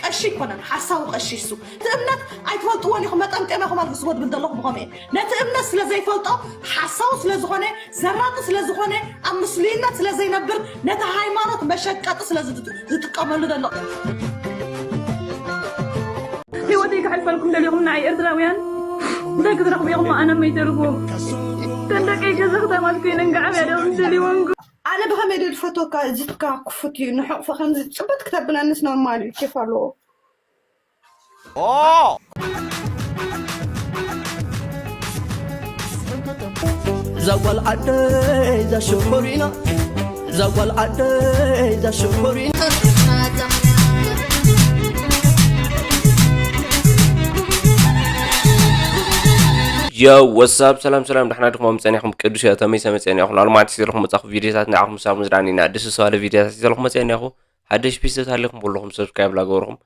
ቀሺ ኣይኮነን፣ ሓሳዊ ቀሺ እሱ። እቲ እምነት ኣይትፈልጥዎን ኢኹም፣ መጠምጠሚያኹም ኣልግስዎ ዝብል ዘለኹ ብኸምኡ እየ። ነቲ እምነት ስለ ዘይፈልጦ፣ ሓሳዊ ስለ ዝኾነ፣ ዘራጢ ስለ ዝኾነ፣ ኣብ ምስሉይነት ስለ ዘይነብር፣ ነቲ ሃይማኖት መሸቀጢ ስለ ዝጥ-፣ ዝጥቀመሉ ዘሎ። ህይወተይ ክሕልፈልኩም ደሊኹም ንዓይ ኤርትራውያን? እንታይ ክትረኽቡ ኢኹም? ኣነ መይተርኩም። ከም ደቀይ ገዛ ክተማት ኮይነን ገዓብ ያደው ደሊወንኩ። ኣነ ብኸመይ ዶ ዝፈትወካ? ዝትካ ክፉት እዩ። ንሕቑፎ ከምዚ ጽበት ክተብለንስ ኖርማል እዩ። ኬፍ ኣለዎ። እዛ ጓል ዓደይ እዛ ሽኮሪና፣ እዛ ጓል ዓደይ እዛ ሽኮሪና። Yo, what's up? ሰላም ሰላም፣ ዳሕና ድኹም ጸኒኹም? ቅዱስ እያ ተመይሰ መጸኒኹም። ሎማዓንቲ ዘለኹም መጻኹ ቪዲዮታት ንዓኹም ሳብ ምዝዳን ኢና። ደስ ዝባለ ቪዲዮታት ዘለኹም መጸኒኹ። ሓደሽ ፒስ ተታሊኹም ብለኹም ሰብስክራይብ ላገበርኹም።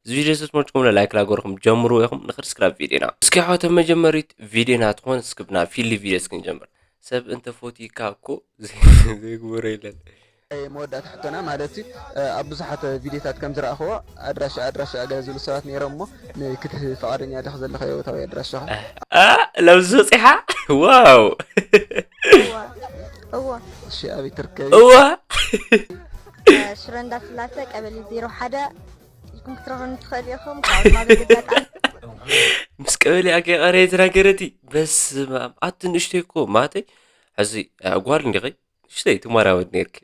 እዚ ቪዲዮ ተስመልኩም ላይክ ላገበርኹም ጀምሩ ኢኹም። ንኽድ ስክራብ ቪዲዮና እስኪ፣ ሓወተ መጀመሪት ቪዲዮና ትኾን እስክብና ፊሊ ቪዲዮ እስክንጀምር። ሰብ እንተ ፎቲካ እኮ ዘይግበሮ የለን። መወዳእታ ሕቶና ማለት እዩ ኣብ ብዙሓት ቪዲዮታት ከም ዝረኣኽዎ ኣድራሻ ኣድራሻ ገለ ዝብሉ ሰባት ነይሮም እሞ ንክትህብ ፍቓደኛ ዲኹ ዘለኻዮ ወታዊ ኣድራሻኻ ለብዚ በፂሓ ዋው እዎ እሺ ኣበይ ትርከቢ እዋ ሽረ እንዳስላሰ ቀበሌ ዜሮ ሓደ ኢልኩም ክትረኽቡኒ ትኽእሉ ኢኹም ካብኡ ድማ በዚ ኣጋጣሚ ምስ ቀበሌ ኣገ ቀረ የተናገረቲ በስመ ኣብ ኣቲ ንእሽተይ እኮ ማተይ ሕዚ ጓል እንዲኸይ ንእሽተይ ትማራወት ነርኪ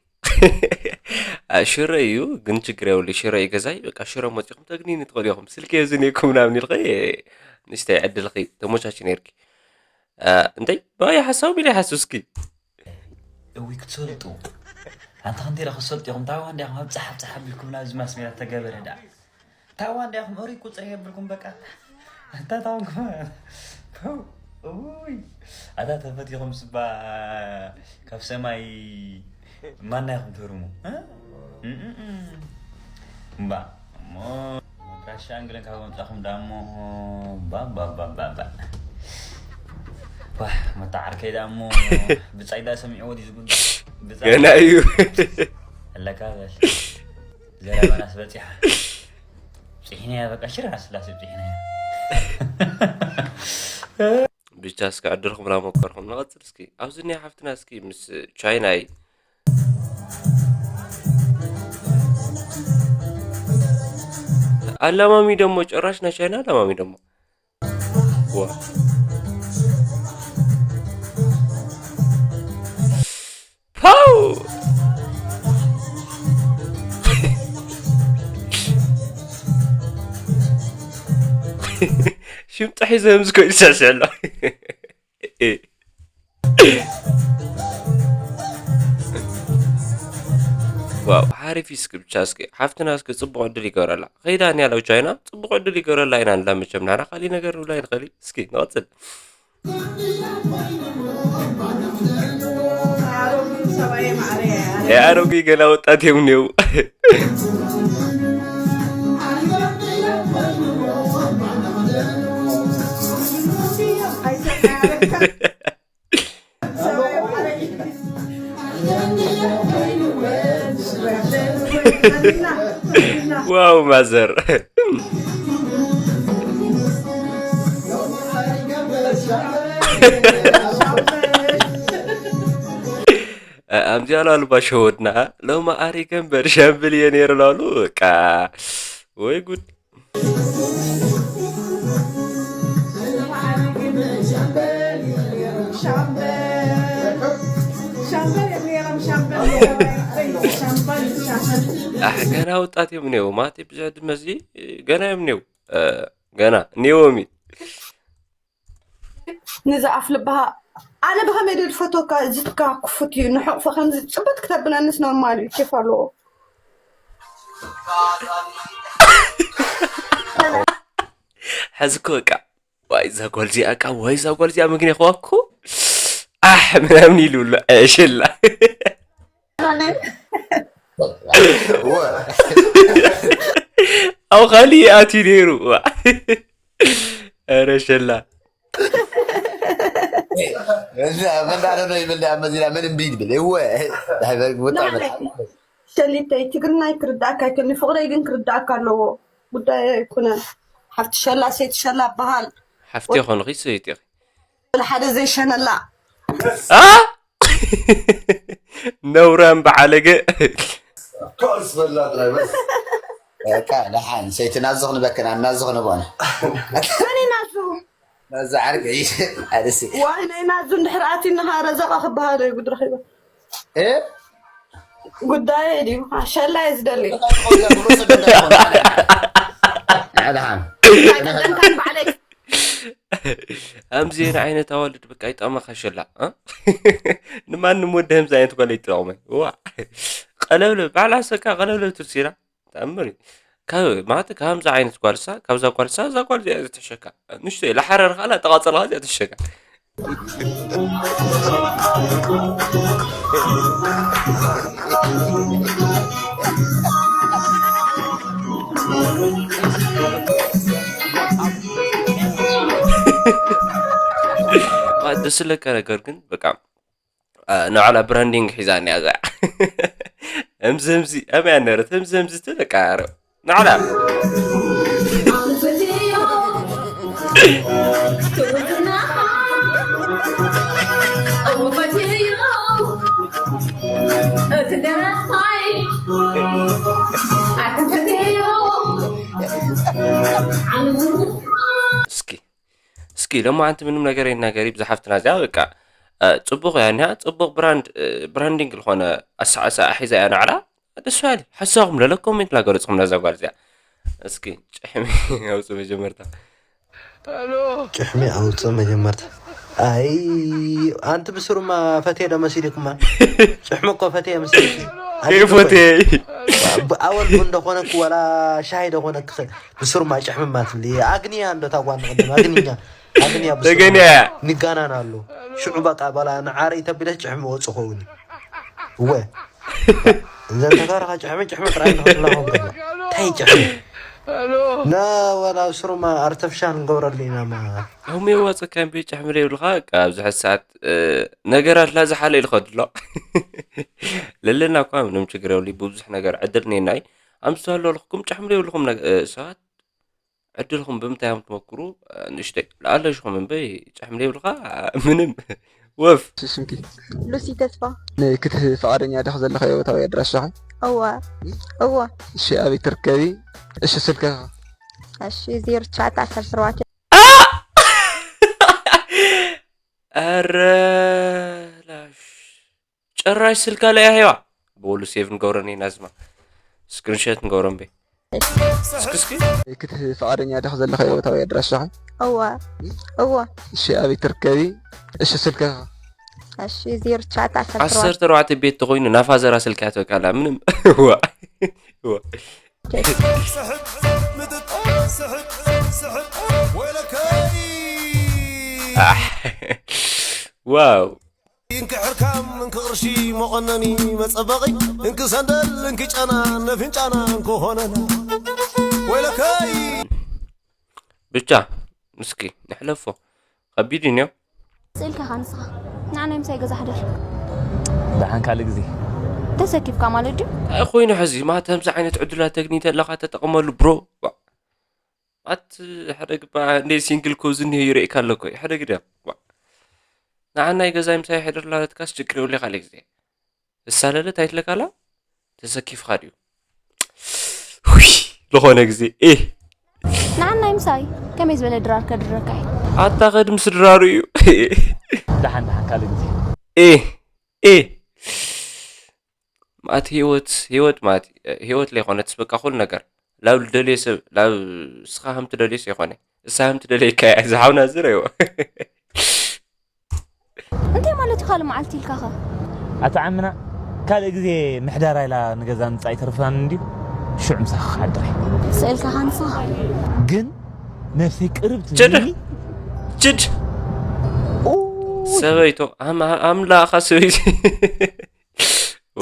ሽረ እዩ ግን ችግር የብሉ ሽረ እዩ ገዛይ በቃ ሽረ መፂኹም ተግኒኒ ትኽእሉ ኢኹም ስልኪ የዝን የኩም ምናምን ኢልኸ ንእሽተይ ዕድልኺ ተሞቻች ነርኪ እንታይ ባይ ሓሳብ ኢለ ሓሱ እስኪ እዊ ክትሰልጡ ኣንታ ከምቲ ኢለ ክሰልጡ ኢኹም ታዋ እንዲኹም ኣብፅሕ ኣብፅሕ ኣቢልኩም ናብዚ ማስሜራ ተገበረ ደኣ ታዋ እንዲኹም እሪ ቁፅሪ የብልኩም በቃ ኣታ ታውንኩም እይ ኣታ ተፈቲኹም ስባ ካብ ሰማይ ማና ኢኹም ትህርሙ እምባ እሞ ኣድራሻ እንግለን ካብ መምፃኹም ዳሞ ባባባባባ ዋህ መታ ዓርከይ ዳሞ ብፃይ ዳ ሰሚዕዎ ድዩ ዝጉዳ ብፃይ ገና እዩ ኣለካ በል ዘረባናስ በፂሓ ብፅሒናያ በቃ ሽራ ስላሴ ብፅሒናያ ብቻ እስኪ ዕድልኩም ላሞከርኩም ንቐፅል እስኪ ኣብዚ ናይ ሓፍትና እስኪ ምስ ቻይናይ ኣለማሚ ደሞ ጭራሽ ናይ ቻይና ኣለማሚ ደሞ ዋ ፓው ሽምጣ ሒዘ ምስ ኮይዱ ሰስዕ ኣሎ ዋው ሓሪፍ እስኪ ብቻ እስኪ ሓፍትና እስኪ ፅቡቅ ዕድል ይገብረላ ከይዳ ኒያለው ቻይና ፅቡቅ ዕድል ይገብረላ ኢና ንላ መቸም ናና ካሊእ ነገር ንብላ ይንኽእል እስኪ ንቐፅል የአሮጌ ገና ወጣት የምኔው ዋው ማዘር ኣምዚኣ ላሉ ባሸወድና ሎማ ኣሪገ እምበር ሸምብል እየ ነይሩ ላሉ በቃ ወይ ጉድ ኣሕ ገና ወጣት እዮም እኒው ማለተይ ብዙሕ ድመዚ ገና እዮም እኒው ገና እኒዎም እዩ ንዝኣፍ ልብሃ ኣነ ብኸመይ ዶ ዝፈትወካ ዝትካ ክፉት እዩ ንሕቕፎ ከምዚ ፅበት ክተብለንስ ኖርማል እዩ ኬፍ ኣለዎ ሕዚ እኮ በቃ ዋይ እዛ ጓል እዚኣ እቃ ዋይ እዛ ጓል እዚኣ መግነ ከዋኩ ኣሕ ምናምን ኢሉ ኣሎ ዕሽላ ኣብ ካሊእ ኣትዩ ነይሩ ኧረ ሸላ መዳረዶ ይብል መዚና ምን እምቢ ይብል እወ ሸሊተይ ትግርናይ ክርዳእካ ይክእልኒ ፍቕረይ ግን ክርዳእካ ኣለዎ ጉዳይ ኣይኮነን። ሓፍቲ ሸላ ሰይቲ ሸላ በሃል። ሓፍቲ ይኾንኺ ሰይቲ ኢኺ። ሓደ ዘይሸነላ ኣ ነውራም በዓለገ ኮርስ በላ ጥራይ በስ በቃ ደሓን ሰይቲ ናዙ ክንበክና ናዙ ክንበና መን ናዙ ናዙ ዓርቂ ኣደሲ ዋይ ናይ ናዙ እንድሕር ኣቲና ረዘቃ ክበሃል እዩ ጉድ ረኺበ ጉዳይ ድዩ ሸላይ ዝደሊ ደሓን ቀደምካን ባዕለይ ኣምዚኤን ዓይነት ኣዋልድ በቃ ይጠቕመኻ ሸላ እ? ንማንም ወዲ ከምዚ ዓይነት ጓል ኣይትጠቕመን ዋ ቀለብለብ ባዕላ ሰካ ቀለብለብ ትርሲና ተኣምር እዩ ካብ ማለት ካብዛ ዓይነት ጓልሳ ካብዛ ጓልሳ እዛ ጓል እዚኣ ትሕሸካ ንሽቶ ለሓረር ካላ ተቓፀልካ እዚኣ ትሕሸካ ደስ ዝለካ ነገር ግን በቃ ንባዕላ ብራንዲንግ ሒዛ እኒኣ እዛ እምዚ እምዚ ኣበያ ነረት እምዚ እምዚ ትበቃ ንባዕላ እስኪ እስኪ ሎማዓንቲ ምንም ነገር ይናገሪ ብዛ ሓፍትና እዚኣ በቃ እ፣ ፅቡቅ እያ እኒኣ ፅቡቅ ብራንድ እ፣ ብራንዲንግ ዝኾነ ኣሳዕሳዓ ሒዛ እያ ናዕላ ደስ በሃሊ ሓሳኹም ለለ ኮሜንት ላገለፅኹም ነዛ ጓል እዚኣ እስኪ ጭሕሚ ኣውፅእ መጀመርታ ጭሕሚ ኣውፅእ መጀመርታ ኣይ ኣንቲ ብስሩማ ፈትየ ዶ መሲልኩማ ጭሕሚ እኮ ፈትየ መሲልኩ ከይፎቴ ኣወል ቡን ዶ ኮነክ ወላ ሻሂ ዶ ኮነክ ብስሩማ ጭሕሚ ማትብሊ ኣግንያ እንዶ ታጓን ቅድም ኣግንኛ ኣግንያ ብስሩማ ተገንያ ንጋናን ኣሎ ሽዑ በቃ በላ ንዓረይ ተቢለስ ጭሕሚ ወፁ ኸውን እወ እዘን ተጋርኻ ጭሕሚ ጭሕሚ ጥራይ ንኽትላኸም ከሎ እንታይ ጭሕሚ ና ወላ ስሩማ ኣርተፍሻል ንገብረሉ ኢና ማ ኣሁም የዋፀካ እምበ ጫሕሚ ዘይብልካ በቃ ኣብዚ ሕዚ ሰዓት እ፣ ነገራት ላዝሓለ ኢልኸ ድሎ ለለና እኳ ምንም ችግር የብሉ ብብዙሕ ነገር ዕድል ነና እዩ ኣምስቱ ኣለኹም ጫሕሚ ዘይብልኩም ነገ- እ፣ ሰባት ዕድልኹም ብምንታይ እዮም ትመክሩ ንእሽተይ ለኣለሽኹም እምበይ ጫሕሚ ዘይብልካ ምንም ወፍ ስምኪ ሉሲ ተስፋ ንክትህቢ ፍቓደኛ ዲኺ ዘለኺ ወታዊ ኣድራሻኺ እወ እወ እሺ ኣበይ ትርከቢ እሺ ስልክኻ እሺ ዜሮ ትሽዓተ ዓሰርተ ኣርባዕተ ኣረ ላሽ ጭራሽ ስልካ ለያ ሄዋ ብሉ ሴቭ ንገብረን ኢና ዝማ ስክሪንሸት ንገብረን በይ እስኪ እስኪ ክትህቢ ፍቓደኛ ዲኺ ዘለኺ ወታዊ ኣድራሻኺ እወ እወ እሺ ኣበይ ትርከቢ እሺ ስልክኻ እሺ ዜሮ ትሽዓተ ዓሰርተ ኣርባዕተ ዓሰርተ ኣርባዕተ ቤት ተኮይኑ ናፋዘራ ስልካ ትበቃላ ምንም ዋ ዋ ስሕቅ ምጥጥ ስሕቅ ስሕቅ ወይለከይ ዋው እንኪ ሕርካም እንኪ ቅርሺ መቐነኒ መጸበቒ እንኪ ሰንደል እንኪ ጨና ነፍንጫና እንኪ ሆነና ወይለከይ ብቻ እስኪ ንሕለፎ ከቢድ እዩ ኒዮ ስእልካ ኢኻ ንስኻ ንዓናይ ምሳይ ገዛ ሕደር ደሓን ካልእ ግዜ ተሰኪፍካ ማለት ድዩ እንታይ ኮይኑ ሕዚ ማተ ከምዚ ዓይነት ዕድላት ተግኒተ ኣለካ ተጠቕመሉ ብሮ ኣት ሓደ ግባ እንደ ሲንግል ኮ ዝኒሀ ይርእካ ኣለኮ ሓደ ግዳ ንዓናይ ገዛይ ምሳይ ሕደር ላለትካስ ችግር የብሉ ካልእ ግዜ እሳለለት ኣይትለካላ ተሰኪፍካ ድዩ ዝኾነ ግዜ እ ንዓናይ ምሳይ ከመይ ዝበለ ድራር ከድረካ እዩ ኣታ ኸድ ምስ ድራሩ እዩ ደሓን ደሓን ካልእ ግዜ እ እ ማለት ህይወት ህይወት ማለት ህይወት ለይኮነትስ በቃ ኩሉ ነገር ላብ ልደልዮ ሰብ ላብ እስኻ ከም ትደልዮስ የኮነ እሳ ከም ትደልየካ እያ ዝሓውና ዝረዮ እንታይ ማለት እዩ ካልእ መዓልቲ ኢልካ ኸ ኣታ ዓምና ካልእ ግዜ ምሕዳራ ኢላ ንገዛ ምጻእ ኣይተርፍናን እንድዩ ሽዑ ምሳኻ ክሓድር እየ ስእልካ ኻንስኻ ግን ነፍሰይ ቅርብ ችድ ትብልኒ ችድ ሰበይቶ ኣምላኻ ሰበይቲ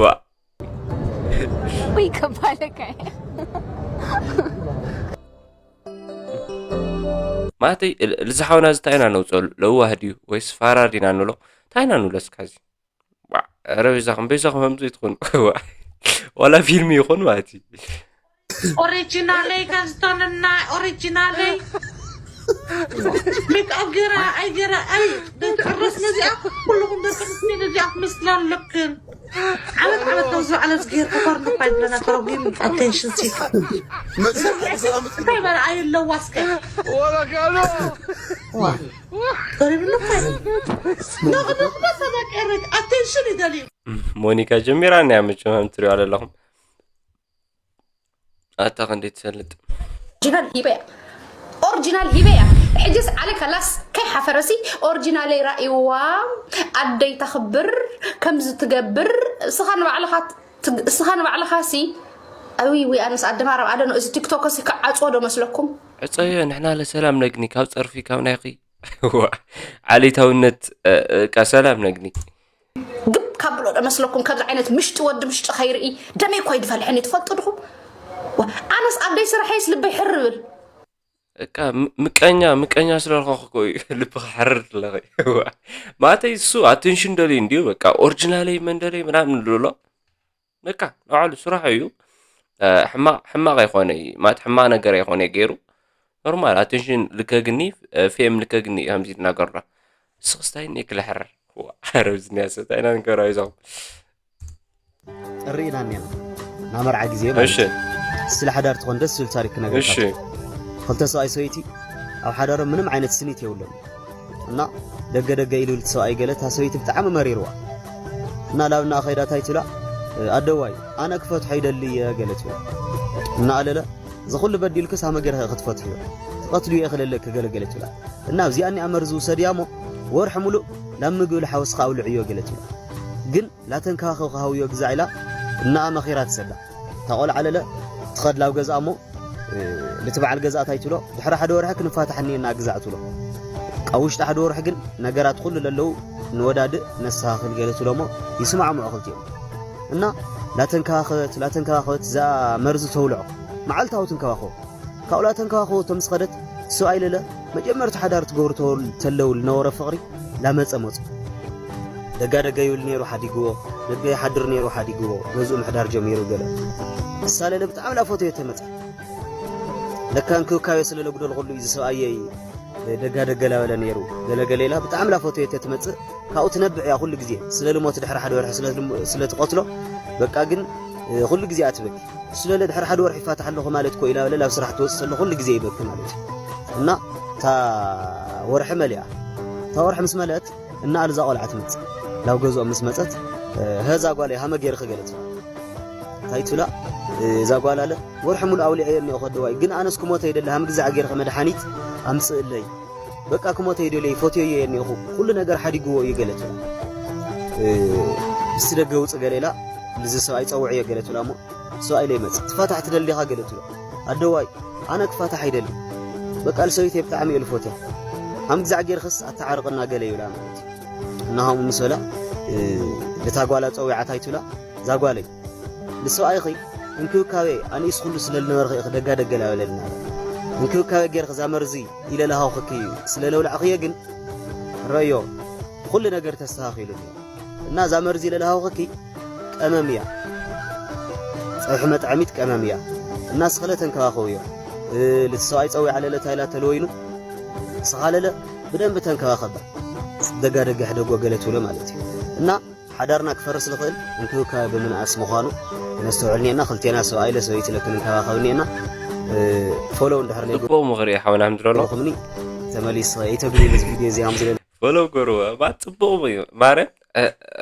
ዋ ወይ ከባለካ ማለተይ ልዝሓውና እዚ ታይና ነውፅኦ ለዋህ ድዩ ወይስ ፋራ ዲና ንብሎ ታይና ንብሎ እስካዚ ረቢዛኹም ቤዛኹም ከምዚ ትኾኑ ዋላ ፊልም ይኹን ማለት እዩ ኦሪጂናለይ ከዝቶንና ኦሪጂናለይ ሜክኣፕ ገይራ ኣይገይራ ኣይ ደቂ ርስ ነዚኣ ኩልኹም ደቂ ርስ ነዚኣ ክምስላ ኣለክን ዓመት ዓመት ነዚ ዓለስ ገይር ተኮር ንፋይ ብለና ተረጉም ኣቴንሽን ሲክ እንታይ በላ ኣይለዋ እስከ ዋ ተሪብሉ ፋይ ነኽነኽነ ተበቀረት ኣቴንሽን ይደልዩ ሞኒካ ጀሚራ ናይ መቸም ትሪኦ ኣለኹም ኣታ ክንደይ ትሰልጥ ኦሪጂናል ሂበያ ኦሪጂናል ሂበያ ሕጅስ ዓለ ከላስ ከይሓፈረሲ ኦሪጂናለይ ራእይዋ ኣደይ ተኽብር ከምዚ ትገብር እስኻ ንባዕልኻ እስኻ ንባዕልኻ ሲ ኣዊ ዊ ኣነስ ኣደማረብ ኣደኖ እዚ ቲክቶክ ሲ ክዓፅዎ ዶ መስለኩም ዕፀዮ ንሕና ለሰላም ነግኒ ካብ ፀርፊ ካብ ናይኺ ዓሌታውነት እቃ ሰላም ነግኒ ግብ ካብ ብሎ ዶ መስለኩም ከምዚ ዓይነት ምሽጢ ወዲ ምሽጢ ከይርኢ ደመይ ኮይ ድፈልሐኒ ትፈልጡ ድኹም ኣነስ ኣብ ደይ ስራሐይስ ልበይ ሕር ብል እቃ ምቀኛ ምቀኛ ስለልኮ ክኮ እዩ ልብኻ ሕርር ኣለኸ ማተይ እሱ ኣቴንሽን ደልዩ እንዲዩ በቃ ኦሪጂናለይ መንደለይ ምናምን ልሎ በቃ ንባዕሉ ስራሕ እዩ ሕማቕ ሕማቕ ኣይኮነ ማለት ሕማቕ ነገር ኣይኮነ ገይሩ ኖርማል ኣቴንሽን ልከግኒ ፌም ልከግኒ እዩ ከምዚ ትናገሩ ዶ ስኽስታይ ኔክ ልሕረር ረብዝኒያ ሰታይና ንገሩ ኣይዞም ጥሪ ኢና እኒና ናብ መርዓ ግዜ ማለት እሺ እዩ። ስለ ሓዳር ትኾን ደስ ዝብል ታሪክ ክነግረካ እሺ ክልተ ሰብኣይ ሰበይቲ ኣብ ሓዳሮም ምንም ዓይነት ስኒት የብሎም እና ደገ ደገ ኢሉ እቲ ሰብኣይ ገለ እታ ሰበይቲ ብጣዕሚ መሪርዋ እና ላብና ኸይዳ እንታይ ትብላ ኣደዋይ ኣነ ክፈትሖ ይደሊ እየ ገለ ትብላ እና ኣለለ እዚ ኩሉ በዲልክስ ሃመ ገይርካ ክትፈትሕዮ ትቐትልዮ እየ ክለለክ ገለ ገለ ትብላ እና ኣብዚኣ እኒኣ መርዚ ውሰድያ እሞ ወርሒ ሙሉእ ናብ ምግቢ ልሓወስካ ኣውልዕዮ ገለ ትብላ ግን ላተንከባኸብ ክሃውዮ ግዛዕ ኢላ እናኣ መኺራ ትሰዳ እታ ቆልዓ ለለ ትኸድ ላብ ገዝኣ እሞ ልቲ በዓል ገዝኣ ታይ ትብሎ ድሕሪ ሓደ ወርሒ ክንፋታሕ እኒኤና ግዛዕ ትብሎ ኣብ ውሽጢ ሓደ ወርሒ ግን ነገራት ኩሉ ለለዉ ንወዳድእ ነስተኻኽል ገለ ትብሎ እሞ ይስማዕምዑ ክልቲኦም እና ላተንከባኸበት ላተንከባኸበት እዛ መርዚ ተውልዖ መዓልታዊ ትንከባኸቦ ካብኡ ላተንከባኸበቶ ምስ ኸደት ሰብኣይ ለለ መጀመርታ ሓዳር ትገብሩ ተለዉ ልነበረ ፍቕሪ ላመፀ መፁ ደጋ ደጋ ይብል ነይሩ ሓዲግዎ ደጋ ይሓድር ነይሩ ሓዲግዎ ገዝኡ ምሕዳር ጀሚሩ ገለ እሳ ለለ ብጣዕሚ ላፈተዮ ተመፀ ለካ እንክብካቤ ስለ ለጉደል ኩሉ እዩ ዝሰብኣየይ ደጋ ደገ ላበለ ነይሩ ገለ ገለ ኢላ ብጣዕሚ ላፈተዮ ተትመፅእ ካብኡ ትነብዕ እያ ኩሉ ግዜ ስለ ልሞት ድሕሪ ሓደ ወርሒ ስለ ትቐትሎ በቃ ግን ኩሉ ግዜ ኣትበኪ እሱ ለለ ድሕሪ ሓደ ወርሒ ይፋታሕ ኣለኹ ማለት እኮ ኢላ በለ ላብ ስራሕ ትወፅእ ዘሎ ኩሉ ግዜ ይበኪ ማለት እዩ እና እታ ወርሒ መሊኣ እታ ወርሒ ምስ መለአት እና ኣልዛ ቆልዓ ትመፅእ ናብ ገዝኦም ምስ መፀት ሀዛ ጓል ሃመ ገይርኺ ገለት እንታይ ትብላ እዛ ጓል ኣለ ወርሒ ሙሉ ኣውሊዐዮ እኒኦ ከደዋይ ግን ኣነስ ክሞተ ይደሊ ሃም ግዛዕ ገይርኺ መድሓኒት ኣምፅእለይ በቃ ክሞተ ይደልየ ፈትዮ እየ እኒኦኹ ኩሉ ነገር ሓዲግዎ እዩ ገለት ብስቲ ደገ ውፅ ገለ ኢላ ንዚ ሰብኣይ ፀውዕዮ ገለ ትብላ እሞ ሰብኣይ ለይመፅእ ትፋታሕ ትደሊ ዲኻ ገለ ትብሎ ኣደዋይ ኣነ ክፋታሕ ኣይደሊ በቃ ልሰበይተይ ብጣዕሚ እየ ልፎትያ ሃም ግዛዕ ጌርክስ ኣተዓርቕና ገለ ይብላ ማለት እዩ እናሃሙ ምስ በላ እታ ጓላ ፀዊዓታ ይትብላ እዛ ጓለይ ንሰብኣይኺ እንክብካቤ ኣንኢስ ኩሉ ስለ ልነበርኺ ኢኺ ደጋ ደገ ላበለልና እንክብካቤ ጌርኺ እዛ መርዚ ኢለ ልሃውኽኪ ስለ ለውላዕኽዮ ግን ረዮ ኩሉ ነገር ተስተኻኺሉ እና እዛ መርዚ ኢለ ልሃውኽኪ ቀመም እያ ፀብሒ መጥዐሚት ቀመም እያ እና ስኸለ ተንከባኸብዮ ልቲ ሰብኣይ ፀዊዓ ለለ ታይላ ተለወይኑ ስኻ ለለ ብደንብ ተንከባኸባ ደጋ ደጋ ሕደጎ ገለ ትብሎ ማለት እዩ እና ሓዳርና ክፈርስ ዝኽእል እንክብካቤ ብምንኣስ ምዃኑ ነስተውዕል እኒአና ክልቴና ሰብኣይ ለሰበይቲ ለክንንከባኸብ እኒአና ፎሎው እንድሕር ነይ ጽቡቕ ምኽሪ ሓውና ምድረሎ ለኹምኒ ተመሊስ ይተግሪ ነዚ ቪድዮ እዚኣ ዝለ ፎሎው ገርዎ ባ ጽቡቕ እዩ ማርያም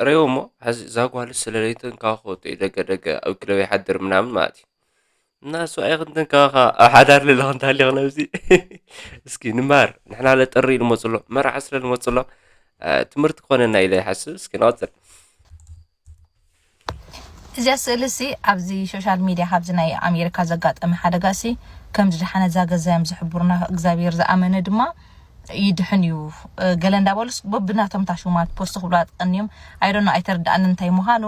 ረዮ እሞ ሕዚ እዛ ጓል ስለለይትን ካኸወቶ እዩ ደገ ደገ ኣብ ክለብ ይሓድር ምናምን ማለት እዩ እና እሱ ኣይኽንትን ካኻ ኣብ ሓዳር ልለ ክንታሊኽ ነብዚ እስኪ ንማር ንሕና ለጥሪ ልመፅሎ መርዓ ስለ ልመፅሎ ትምህርቲ ክኾነና ኢለ ይሓስብ እስኪ ንቐፅል እዚኣ ስእሊ ሲ ኣብዚ ሶሻል ሚድያ ካብዚ ናይ ኣሜሪካ ዘጋጠመ ሓደጋ ሲ ከም ዝደሓነ እዛ ገዛ እዮም ዝሕብሩና እግዚኣብሔር ዝኣመነ ድማ ይድሕን እዩ ገለ እንዳበሉስ በብናቶም እታ ሹማት ፖስት ክብሉ ኣጥቀንዮም ኣይዶኖ ኣይተረዳኣን እንታይ ምዃኑ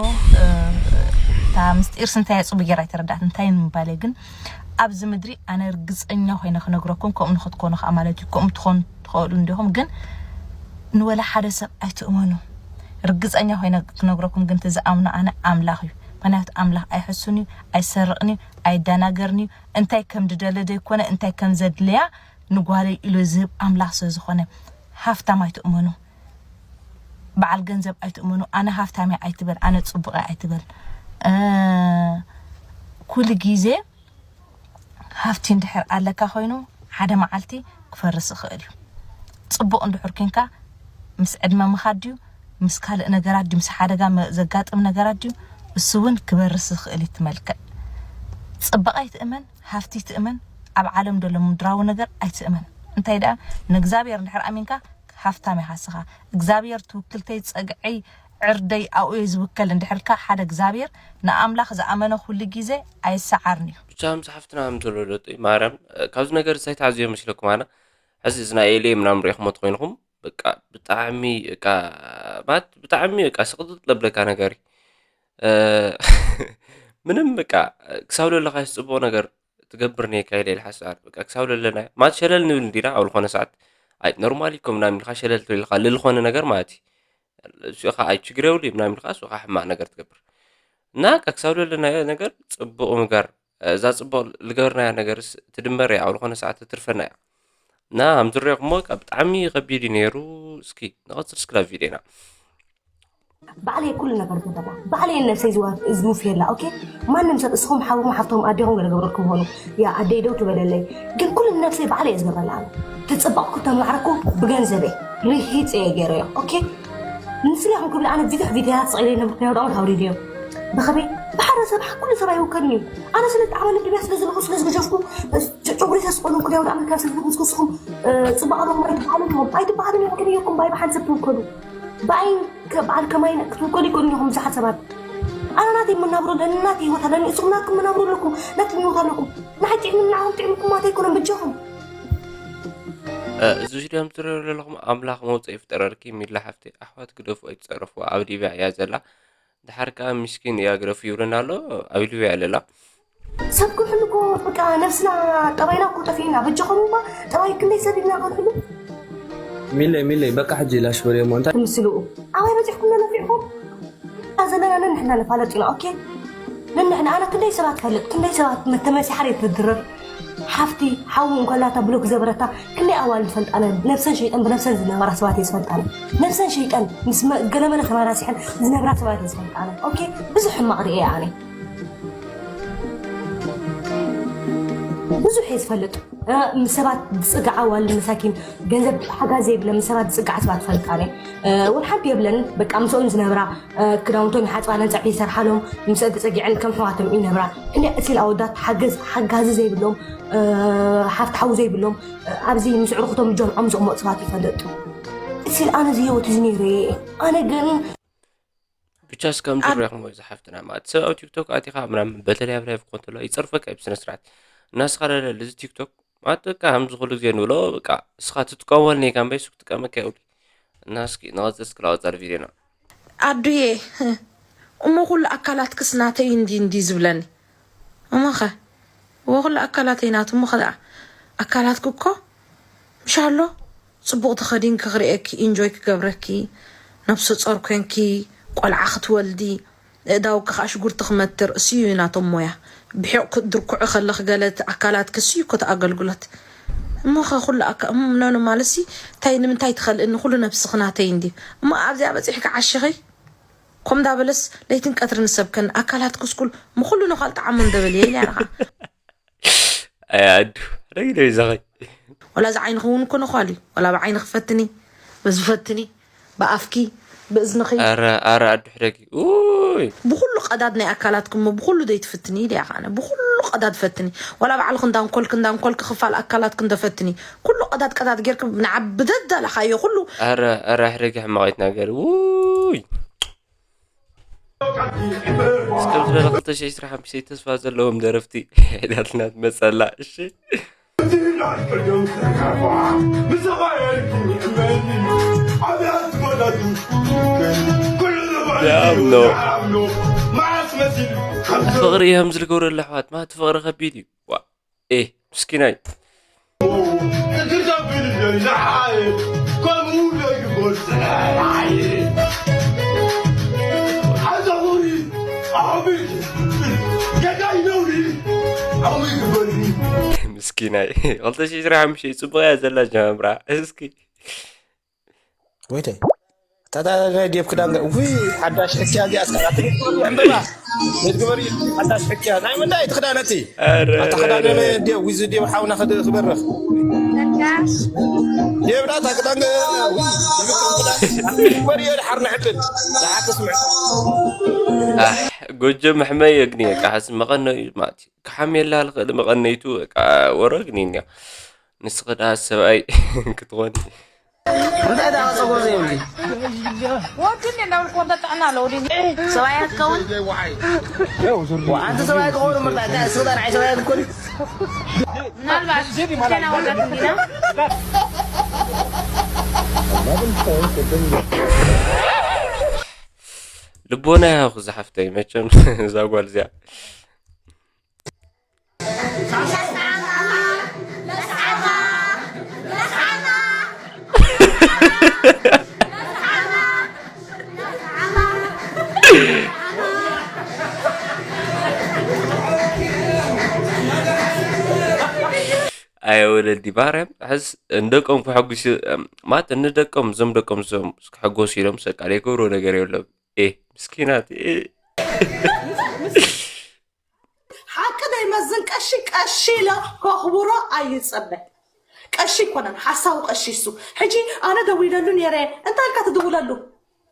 እታ ምስጢርስ እንታይ ኣፅቡ ገይራ ኣይተረዳኣት እንታይ ምባለ ግን ኣብዚ ምድሪ ኣነ ርግፀኛ ኮይነ ክነግረኩም ከምኡ ንክትኮኑ ከዓ ማለት እዩ ከምኡ ትኾኑ ትኽእሉ እንዲኹም ግን ንወላ ሓደ ሰብ ኣይትእመኑ ርግፀኛ ኮይነ ክነግረኩም ግን ትዝኣምኖ ኣነ ኣምላኽ እዩ ምክንያቱ ኣምላኽ ኣይሕሱን እዩ፣ ኣይሰርቕን እዩ፣ ኣይደናገርን እዩ። እንታይ ከም ድደለ ዘይኮነ እንታይ ከም ዘድልያ ንጓለይ ኢሉ ዝህብ ኣምላኽ ስለ ዝኾነ። ሃፍታም ኣይትእመኑ፣ በዓል ገንዘብ ኣይትእመኑ። ኣነ ሃፍታም እየ ኣይትበል፣ ኣነ ፅቡቕ እየ ኣይትበል። ኩሉ ግዜ ሃፍቲ እንድሕር ኣለካ ኮይኑ ሓደ መዓልቲ ክፈርስ ይኽእል እዩ። ፅቡቕ እንድሕር ኮንካ ምስ ዕድመ ምኻድ ድዩ፣ ምስ ካልእ ነገራት ድዩ፣ ምስ ሓደጋ ዘጋጥም ነገራት ድዩ፣ እሱ እውን ክበርስ ዝኽእል እዩ። ትመልክዕ ፅባቐ ኣይትእመን፣ ሃፍቲ ትእመን፣ ኣብ ዓለም ዘሎ ምድራዊ ነገር ኣይትእመን። እንታይ ደኣ ንእግዚኣብሔር እንድሕር ኣሚንካ ሃፍታም ኢኻ ስኻ። እግዚኣብሔር ትውክልተይ፣ ጸግዐይ፣ ዕርደይ ኣብኡ እየ ዝውከል እንድሕር ኢልካ ሓደ እግዚኣብሔር ንኣምላኽ ዝኣመነ ኩሉ ግዜ ኣይሰዓርን እዩ። ብቻ ምስ ሓፍትና ከም ዘሎ ለጦይ ማርያም ካብዚ ነገር እንታይ ተዓዝዮ መስለኩም ኣነ ሕዚ እዚ ናይ ኤልየ ምናምን ሪኢኹሞ ተኮይንኹም በቃ ብጣዕሚ በቃ ማለት ብጣዕሚ በቃ ስቕጥጥ ለብለካ ነገር እዩ ምንም በቃ ክሳብ ለለካ ዝፅቡቕ ነገር ትገብር ነይካ ኢለ ኢለ ሓሳብ በቃ ክሳብ ለለና ማለት ሸለል ንብል እንዲና ኣብ ዝኾነ ሰዓት ኣይ ኖርማል እኮ ምናምን ኢልካ ሸለል ትብል ኢልካ ልልኾነ ነገር ማለት እዩ እሱ ከዓ ኣይ ችግር የብሉ ምናምን ኢልካ እሱ ከዓ ሕማቅ ነገር ትገብር እና በቃ ክሳብ ለለናዮ ነገር ፅቡቅ ምግባር እዛ ፅቡቅ ልገበርናያ ነገርስ ትድመር እያ ኣብ ዝኾነ ሰዓት ትትርፈና እያ እና ከም ዝሪኦ እሞ በቃ ብጣዕሚ ከቢድ እዩ ነይሩ እስኪ ንቐፅል እስክላ ቪድዮና ባዕለይ ኩሉ ነገር ገበላ ባዕለይ ነብሰይ ዝውፍየላ ኦኬ ማንም ሰብ እስኹም ሓውኹም ሓፍቶም ኣዴኹም ገለ ገብረልኩም ኾኑ ያ ኣደይ ደው ትበለለይ ግን ኩሉ ነብሰይ ባዕለይ እየ ዝገብረላ ኣነ ትፅባቕኩ ተማዕረኩ ብገንዘበይ ርሂፀ እየ ገይረዮ ኦኬ ንስለ ኹም ክብል ኣነ ቪድዮ ቪድዮታት ስቕ ኢለ ነብርኩ ናይ ወዳቑ ኣውሪድዮ ብኸመይ ብሓደ ሰብ ኩሉ ሰብ ኣይውከልን እዩ ኣነ ስለ ጣዕመ ንድብያ ስለ ዝለኹ ስለ ዝገሸፍኩ ጨጉሪ ተስቆሉን ኩዳይ ወዳቑ ካብ ሰብ ዝብስኩስኹም ፅባቐ ዶኹም ኣይትበሃልን ኢኹም ኣይትበሃልን ኢኹም ከመይ ኢኹም ባይ ብሓንሰብ ትውከሉ ብኣይን በዓል ከማይ ክትውከሉ ይኮኑ ኢኹም ብዙሓት ሰባት ኣነ ናተይ መናብሮ ኣለኒ ናተይ ህይወት ኣለኒ እስኹም ናትኩም መናብሮ ኣለኩም ናትኩም ህይወት ኣለኩም ንሓቂ ጥዕምናኹም ጥዕምኩም ማታ ይኮነን በጃኹም እዚ ቪድዮ ትሪኦ ዘለኹም ኣምላኽ መውፅኢ ይፍጠረልኪ ሚላ ሓፍተይ ኣሕዋት ግደፉ ኣይትፀረፉ ኣብ ሊብያ እያ ዘላ ድሓር ከዓ ሚስኪን እያ ግደፉ ይብለና ኣሎ ኣብ ሊብያ ኣለላ ሰብ ክሕሉ እኮ በቃ ነብስና ጠባይና እኮ ጠፊእና በጃኹም እባ ጠባይ ክንደይ ሰብ ኢልና ክንሕሉ ሚለይ ሚለይ በቃ ሕጂ ላሽ በልዮሞ እንታይ ትምስልኡ ኣባይ በፂሕኩም ነነፊዕኩም እታ ዘለና ነንሕና ንፋለጥ ኢና ኦኬ ነንሕና ኣነ ክንደይ ሰባት ፈልጥ ክንደይ ሰባት መተመሲሓር የትድርር ሓፍቲ ሓዊ እንኮላታ ብሎክ ዘበረታ ክንደይ ኣዋል ዝፈልጣነ ነብሰን ሸይጠን ብነብሰን ዝነበራ ሰባት እየ ዝፈልጣነ ነብሰን ሸይጠን ምስ ገለመለ ተመራሲሐን ዝነብራ ሰባት እየ ዝፈልጣነ ኦኬ ብዙሕ ሕማቕ ርእየ ኣነ ብዙሕ እየ ዝፈልጥ ምስ ሰባት ዝፅግዓ ዋልድ መሳኪን ገንዘብ ሓጋዝ ዘይብለን ምስ ሰባት ዝፅግዓ ሰባት ፈልጣነ ወላ ሓንቲ የብለን በቃ ምስኦም ዝነብራ ክዳውንቶም ይሓፅባለን ፀብሒ ይሰርሓሎም ምስአን ተፀጊዐን ከም ሕዋቶም ይነብራ ክንደይ ዕሲል ኣወዳት ሓገዝ ሓጋዚ ዘይብሎም ሓፍቲ ሓዊ ዘይብሎም ኣብዚ ምስ ዕርክቶም እጆም ዓም ዝቕመጡ ሰባት ይፈልጥ እሲል ኣነ ዝህይወት እዚ ነይሩ ኣነ ግን ብቻስ ከም ዝረኽሞ እዚ ሓፍትና ማለት ሰብ ኣብ ቲክቶክ ኣቲኻ ምናምን በተለይ ኣብ ላይቭ ኮንተሎ ይፀርፈካ እዩ ብስነ ስርዓት እናስኻ ለለ እዚ ቲክቶክ ማለት በቃ ከም ዝኩሉ ግዜ ንብሎ በቃ እስኻ ትጥቀመሉ ነይካ እምበይ እሱ ክጥቀመካ ይብሉ እና እስኪ ንቐፅል እስኪ ላወፃል ቪድዮና ኣዱየ እሞ ኩሉ ኣካላትክስ ናተይ እንዲ እንዲ ዝብለኒ እሞኸ እወ ኩሉ ኣካላተይ ናቱ እሞ ከ ኣካላትኪ እኮ ምሻሎ ፅቡቕ ተኸዲንኪ ክርእየኪ ኢንጆይ ክገብረኪ ነብሰ ፆር ኮንኪ ቆልዓ ክትወልዲ እእዳውኪ ከዓ ሽጉርቲ ክመትር እሱ እዩ ናቶም ሞያ ብሒቕ ክትድርኩዒ ከለኺ ገለ እቲ ኣካላትኪ እሱ እዩ እኮ እቲ ኣገልግሎት እሞ ኸ ኩሉ ኣካ እም ነኑ ማለሲ እንታይ ንምንታይ ትኸልእኒ ኩሉ ነብስኺ ናተይ እንዲ እሞ ኣብዚኣ በፂሕኪ ዓሽኺ ኮም ዳበለስ ለይትን ቀትርን ሰብከን ኣካላት ኩስኩል ምኩሉ ነኳል ጣዓሞ እንደበልየ ኢለ ኣለኻ ኣያ ኣዱ ረጊደ ይዛኸይ ወላ እዚ ዓይንኺ እውን እኮ ነኳል እዩ ወላ ብዓይንኺ ፈትኒ በዚ ፈትኒ ብኣፍኪ ብእዝንኺ ኣረ ኣረ ኣዱ ሕደጊ ኡይ ብኩሉ ቀዳድ ናይ ኣካላትኪ እሞ ብኩሉ ዘይትፍትኒ ኢለ እያ ከኣነ ብኩሉ ቀዳድ ፈትኒ ወላ ባዕልኺ እንዳንኮልኪ እንዳንኮልኪ ክፋል ኣካላትኪ እንደፈትኒ ኩሉ ቀዳድ ቀዳድ ጌርኪ ንዓቢ ደዳለኻዮ ኩሉ ኣረ ኣረ ሕደጊ ሕማቕ ኣይትናገሪ ኡይ እስከ ምስ በለ ክልተ ሽሕ ዕስራ ሓሙሽተ ተስፋ ዘለዎም ደረፍቲ ሒዳትና ትመፀላ እሺ ፍቅሪ እዮም ዝልገብረሉ ኣሕዋት ማለት ፍቅሪ ከቢድ እዩ ዋ ኤ ምስኪናይ ምስኪናይ። ክልተ ሽሕ ዕስራን ሓሙሽተን ጽቡቕ እያ ዘላ ጀማምራ። እስኪ። ወይተይ። ታታ ናይ ዴብ ክዳን ገ-፣ ውይ፣ ሓዳሽ ሕክያ እዚኣ እስካ። ዕምበባ። ንግበር ሓዳሽ ሕክያ። ናይ ምንታይ እቲ ክዳን እቲ? ኣረ፣ ኣታ ኣረ፣ ክዳን ኣረ። ዴብ፣ ዊዙ ዴብ ሓውና ክድ-፣ ክበርኽ። ዴብ ዳታ ክዳን ገ-፣ ውይ፣ ክዳን። ግበር እየ ድሓር ንዕድል። ዝሓትስ ምዕድል። ኣሕ፣ ጎጆ መሕመይ የግኒ፣ በቃ፣ ሓስ መቐነዩ ማለት እዩ። ክሓምየላ ልኽእል መቐነይቱ፣ በቃ፣ ወረ ግን እኒኣ። ንስኺ ደኣ ሰብኣይ ክትኾኒ። እንታይ ደኣ ጸጉሪ ዘይብሉ? ወዲ እንደ እንዳብልኩ ወደ ጥዕና ኣለዎ ድዩ? ሰብኣይ ኣትከውን? ዋ፣ ኣንቲ ሰብኣይ ትኸውን እምበር፣ እንታይ፣ እስኺ ደኣ ንዓይ ሰብኣይ ኣይትኮኒ? ምናልባት ገና ወዳት እንዲና። ልቦና ያኹ ዝሓፍተይ፣ መቸም እዛ ጓል እዚኣ። ኣየ ወለዲ ማርያም፣ ሕዝ ንደቆም ከሐጉስ፣ እም፣ ማለት ንደቆም፣ እዞም ደቆም እዞም ክሕጎሱ ኢሎም፣ በቃ ዘይገብርዎ ነገር የብሎም። ኤ፣ ምስኪናት፣ ኤ። ሓቂ ዘይመዝን ቀሺ፣ ቀሺ ኢለ ከኽብሮ ኣይጸበ። ቀሺ ኣይኮነን፣ ሓሳዊ ቀሺ እሱ። ሕጂ ኣነ ደዊለሉ ነይረ፣ እንታይ ኢልካ ትድውለሉ?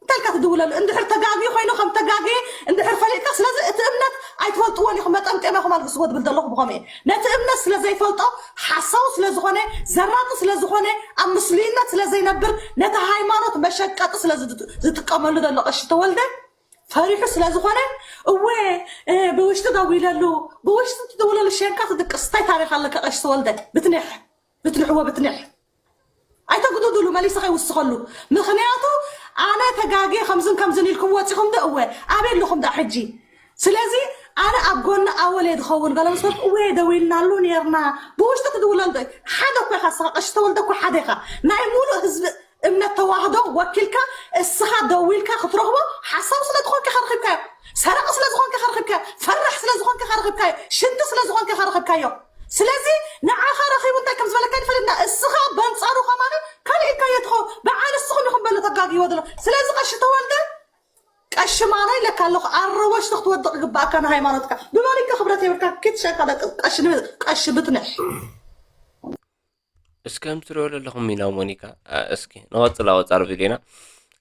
እንታይ ኢልካ ትድውለሉ? እንድሕር ተጋግዩ ኮይኑ ከም ተጋግየ እንድሕር ፈሊጥካ፣ ስለዚ እቲ እምነት ኣይትፈልጥዎን ኢኹም፣ መጠምጠሚያኹም ኣልግስዎ ትብል ዘለኹ ብኸመይ እየ? ነቲ እምነት ስለ ዘይፈልጦ፣ ሓሳዊ ስለ ዝኾነ፣ ዘራጢ ስለ ዝኾነ፣ ኣብ ምስሉይነት ስለ ዘይነብር፣ ነቲ ሃይማኖት መሸቀጢ ስለ ዝጥ-፣ ዝጥቀመሉ ዘሎ ቀሺ ተወልደ፣ ፈሪሑ ስለ ዝኾነ፣ እወ፣ እ፣ ብውሽጢ ደዊለሉ፣ ብውሽጢ ትደውለሉ ሸንካ ትድቅስ፣ እንታይ ታሪኽ ኣለካ ቀሺ ተወልደ? ብትንሕ፣ ብትንሕዎ ብትንሕ። ኣይተጉድድሉ፣ መሊሰ ከይውስኸሉ። ምኽንያቱ፣ ኣነ ተጋግየ ከምዝን ከምዝን ኢልኩም ወጺኹም ዶ? እወ፣ ኣበይ ኣለኹም ደኣ ሕጂ? ስለዚ፣ ኣነ ኣብ ጎኒ ኣወል እየ ዝኸውን። ገለ ምስ በልኩ፣ እወ፣ ደዊልናሉ ኔርና። ብውሽጢ ትድውለሉ ዶ? ሓደ እኮ ኢኻ፣ ንስኻ ቀሺ ተወልደ እኮ ሓደ ኢኻ። ናይ ሙሉእ ህዝቢ እምነት ተዋህዶ ወኪልካ እስኻ ደዊልካ ክትረኽቦ ሓሳዊ ስለ ዝኾንካ ኢኻ ረኺብካዮ። ሰራቒ ስለ ዝኾንካ ኢኻ ረኺብካዮ። ፈራሕ ስለ ዝኾንካ ኢኻ ረኺብካዮ። ሽንቲ ስለ ዝኾንካ ኢኻ ረኺብካዮ። ስለዚ ንዓኻ ረኺቡ እንታይ ከም ዝበለካ ይፈልጥና። እስኻ በንጻሩ ከማን ካልእ ኢልካዮ ትኸውን። በዓል እስኹም ኢኹም በሉ ተጋግይዎ ዘሎ። ስለዚ ቀሺ ተወልደ ቀሺ ማራ ኢለካ ኣለኹ። ኣረወሽቲ ክትወድቕ ይግባእካ ንሃይማኖትካ። ብመሊካ ክብረት የብልካ። ኪድ ሸንካ ደቂ ቀሺ ንብል-፣ ቀሺ ብትንሕ። እስከ ከም ትሪኦ ዘለኹም ኢና ሞኒካ። ኣ፣ እስኪ ንቐጽል ኣወጻር ቪድዮና።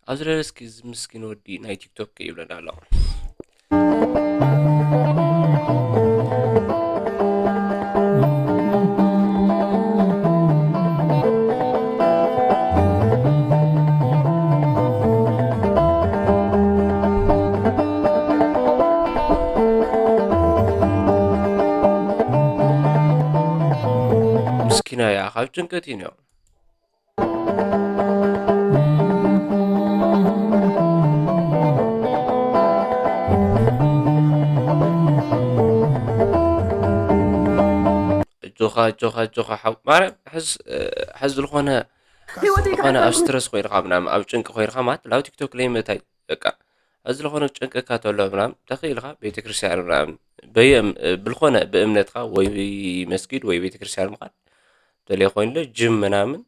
ኣብዚ ለለ እስኪ እዚ ምስኪን ወዲ ናይ ቲክቶክ ይብለና ኣሎ። ምስኪና እያ፣ ካብ ጭንቀት እዩ ነይሩ። ኣጆኻ፣ ኣጆኻ፣ ኣጆኻ ሓው። ማርያም፣ ሕዝ-፣ ሕዝ ዝኾነ፣ ህይወተይ ዝኾነ ኣብ ከሕልፈኩም። ስትረስ ኮይንካ ምናምን፣ ኣብ ጭንቂ ኮይንካ ማለት፣ ናብ ቲክቶክ ለይምእታይ፣ በቃ፣ ሕዝ ዝኾነ ጭንቅካ ተሎ ምናምን፣ ተኽኢልካ ቤተክርስትያን ምናምን፣ በየም-፣ ብልኾነ ብእምነትካ ወይ መስጊድ ወይ ቤተክርስትያን ምኻድ፣ ተለይ ኮይኑለ ጅም ምናምን፣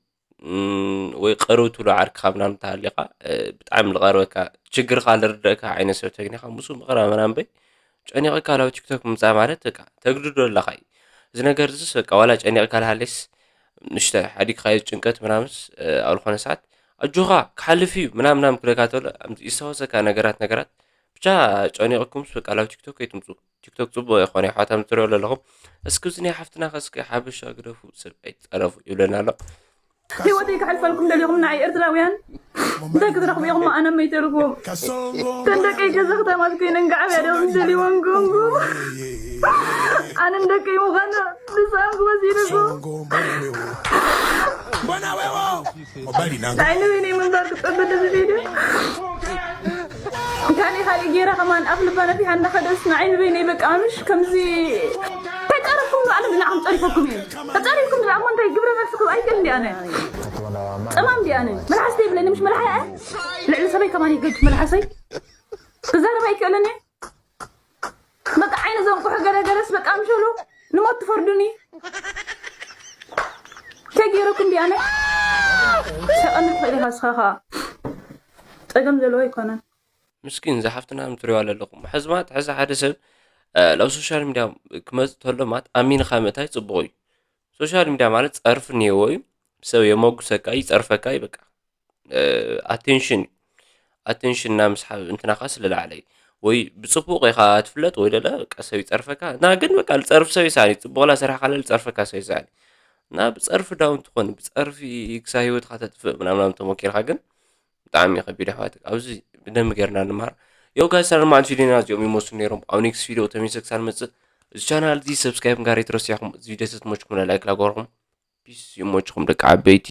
እም፣ ወይ ቅርብ ትብሎ ዓርክኻ ምናምን እንተሃሊኻ፣ እ፣ ብጣዕሚ ዝቐርበካ፣ ችግርኻ ዝርደእካ ዓይነት ሰብ ተግኒኻ፣ ምስኡ ምቕራብ ምናምን በይ፣ ጨኒቕካ ናብ ቲክቶክ ምምጻእ ማለት፣ በቃ፣ ተግድዶ ኣለኻ እዩ። እዚ ነገር እዚስ፣ በቃ፣ ዋላ ጨኒቕካ ልሃሌስ፣ ንሽተ ሓዲግካዮ ጭንቀት ምናምንስ፣ እ፣ ኣብ ዝኾነ ሰዓት፣ ኣጆኻ፣ ክሓልፍ እዩ፣ ምናምን ምናምን ክብለካ ተሎ፣ ኣም-፣ ይስታወሰካ ነገራት፣ ነገራት፣ ብቻ ጨኒቕኩምስ፣ በቃ፣ ናብ ቲክቶክ ከይትምጹ። ቲክቶክ ጽቡቕ ይኾነ፣ ኣሕዋት፣ ከም ትሪኦ ዘለኹም። እስኪ፣ እዚ ናይ ሓፍትና ከ፣ እስኪ፣ ሓበሻ ግደፉ፣ ሰብ ኣይትጠረፉ ይብለና ኣሎ። ህይወተይ ከሕልፈልኩም ደሊኹም ንዓይ ኤርትራውያን? እንታይ ክትረኽቡ ኢኹም ኣነ መይተልኩም? ተን ደቀይ ገዛ ክታማት ኮይነን ገዓብ ያደኹም ደሊወን ጎንጉ። ኣነን ደቀይ ምዃን ብሰኣም ክወሲድኩም። ንዓይ ንበይነይ ምንባር ክጸበ ደስ ቪድዮ። ካሊእ ካሊእ ጌራ ከማን ኣፍ ልባ ነፊሓ እንዳኸደስ ንዓይ ንበይነይ በቃ ምሽ ከምዚ ተጻረፍኩም ዶ ኣለም ንዓኹም ጸሪፈኩም እየ። ተጻሪፍኩም ዶ ኣሞ እንታይ ግብረ መልሲ ክብ ኣይክእል እንዲ ኣነ። ጸማም እንዲ ኣነ። መልሓስ ዘይብለኒ ምሽ መልሓ እየ። ልዕሊ ሰበይ ከማን ይገጅ መልሓሰይ። ክዛረብ ኣይክእልን እየ። በቃ ዓይኒ ዘንቁሑ ገለ ገለስ በቃ ምሸሉ ንሞት ትፈርዱኒ። ገይረኩም ድኣነ ሰቐኒ ትኽእል ኢኻ እስኻ ኸዓ ጸገም ዘለዎ ኣይኮነን። ምስኪን ዝሓፍትና ምትሪዋ ኣለኹም ሕዝማት ሕዚ ሓደ ሰብ ናብ ሶሻል ሚድያ ክመፅ ተሎ ማለት ኣሚንኻ ምእታይ ፅቡቕ እዩ። ሶሻል ሚድያ ማለት ፀርፊ እኒሄዎ እዩ። ሰብ የመጉሰካ ይፀርፈካ እዩ በቃ። ኣቴንሽን ኣቴንሽን እና ምስሓብ እንትናኻ ስለላዕለ እዩ። ወይ ብፅቡቕ ኢኻ ትፍለጥ ወይ ደለ በቃ ሰብ ይፀርፈካ እና ግን በቃ ልፀርፍ ሰብ ይሳኒ ፅቡቕላ ስራሕካ ዝፀርፈካ ሰብ ይሳኒ እና ብፀርፊ ዳውን ትኾን ብፀርፊ ክሳ ህይወትካ ተጥፍእ ምናምናም ተሞኪርካ ግን ብጣዕሚ ከቢድ ኣሕዋት ኣብዚ ብደንብ ገርና ንማር። Yo guys ሰላም ማዕድ ቪዲዮና እዚኦም ይመስሉ ነይሮም ኣብ ኔክስት ቪዲዮ ተመልሰ ክሳብ መፅእ እዚ ቻናል እዚ ሰብስክራይብ ጋር ይትረስያኹም እዚ ቪዲዮ ስትሞችኩም ላይክ ላገርኩም ፒስ ይሞችኩም ደቂ ዓበይቲ።